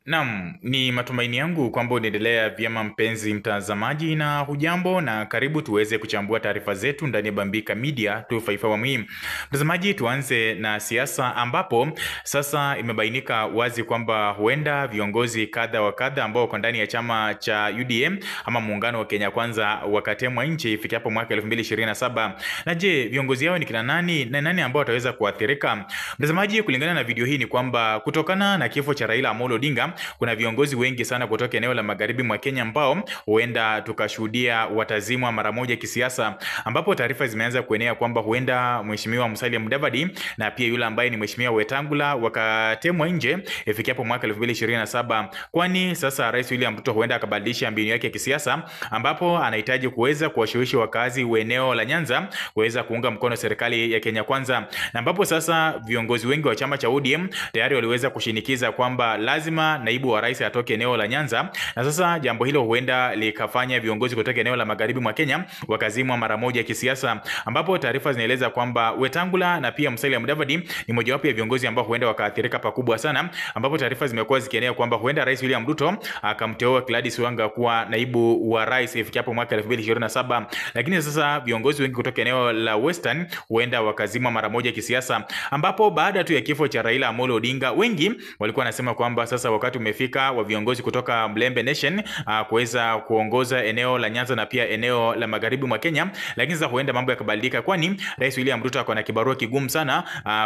Naam, ni matumaini yangu kwamba unaendelea vyema mpenzi mtazamaji, na hujambo na karibu tuweze kuchambua taarifa zetu ndani ya Bambika Media 254 muhimu. Mtazamaji, tuanze na siasa ambapo sasa imebainika wazi kwamba huenda viongozi kadha wa kadha ambao wako ndani ya chama cha UDM ama muungano wa Kenya Kwanza wakatemwa nchi ifikapo mwaka 2027. Na je, viongozi hao ni kina nani na nani ambao wataweza kuathirika? Mtazamaji, kulingana na video hii ni kwamba kutokana na kifo cha Raila Amolo Odinga, kuna viongozi wengi sana kutoka eneo la magharibi mwa Kenya ambao huenda tukashuhudia watazimwa mara moja kisiasa, ambapo taarifa zimeanza kuenea kwamba huenda Mheshimiwa Musalia Mudavadi na pia yule ambaye ni Mheshimiwa Wetangula wakatemwa nje ifikiapo mwaka 2027, kwani sasa Rais William Ruto huenda akabadilisha mbinu yake ya kisiasa, ambapo anahitaji kuweza kuwashawishi wakazi wa eneo la Nyanza kuweza kuunga mkono serikali ya Kenya Kwanza, na ambapo sasa viongozi wengi wa chama cha ODM tayari waliweza kushinikiza kwamba lazima naibu wa rais atoke eneo la Nyanza, na sasa jambo hilo huenda likafanya viongozi kutoka eneo la magharibi mwa Kenya wakazimwa mara moja kisiasa, ambapo taarifa zinaeleza kwamba Wetangula na pia Musalia Mudavadi ni mojawapo ya viongozi ambao huenda wakaathirika pakubwa sana, ambapo taarifa zimekuwa zikienea kwamba huenda Rais William Ruto akamteua Gladys Wanga kuwa naibu wa rais ifikapo mwaka 2027. Lakini sasa viongozi wengi kutoka eneo la Western huenda wakazimwa mara moja kisiasa, ambapo baada tu ya kifo cha Raila Amolo Odinga wengi walikuwa wanasema kwamba sasa wakati umefika wa viongozi kutoka Mlembe Nation kuweza kuongoza eneo la Nyanza na pia eneo la magharibi mwa Kenya. Lakini sasa huenda mambo yakabadilika, kwani Rais William Ruto ako na kibarua kigumu sana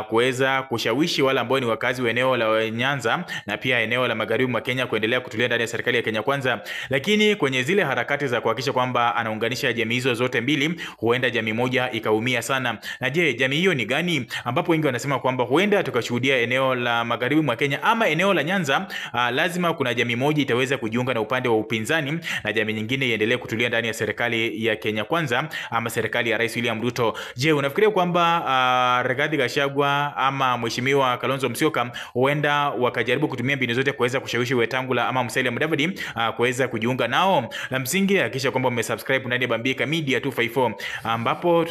kuweza kushawishi wale ambao ni wakazi wa eneo la Nyanza na pia eneo la magharibi mwa Kenya kuendelea kutulia ndani ya serikali ya Kenya Kwanza. Lakini kwenye zile harakati za kuhakikisha kwamba anaunganisha jamii hizo zote mbili, huenda jamii moja ikaumia sana. Na je, jamii hiyo ni gani? Ambapo wengi wanasema kwamba huenda tukashuhudia eneo la magharibi mwa Kenya ama eneo la Nyanza, lazima kuna jamii moja itaweza kujiunga na upande wa upinzani na jamii nyingine iendelee kutulia ndani ya serikali ya Kenya Kwanza ama serikali ya Rais William Ruto. Je, unafikiria kwamba Rigathi Gachagua ama Mheshimiwa Kalonzo Musyoka huenda wakajaribu kutumia mbinu zote kuweza kushawishi Wetangula ama Musalia Mudavadi kuweza kujiunga nao? La msingi hakikisha kwamba umesubscribe ndani ya Bambika Media 254 ambapo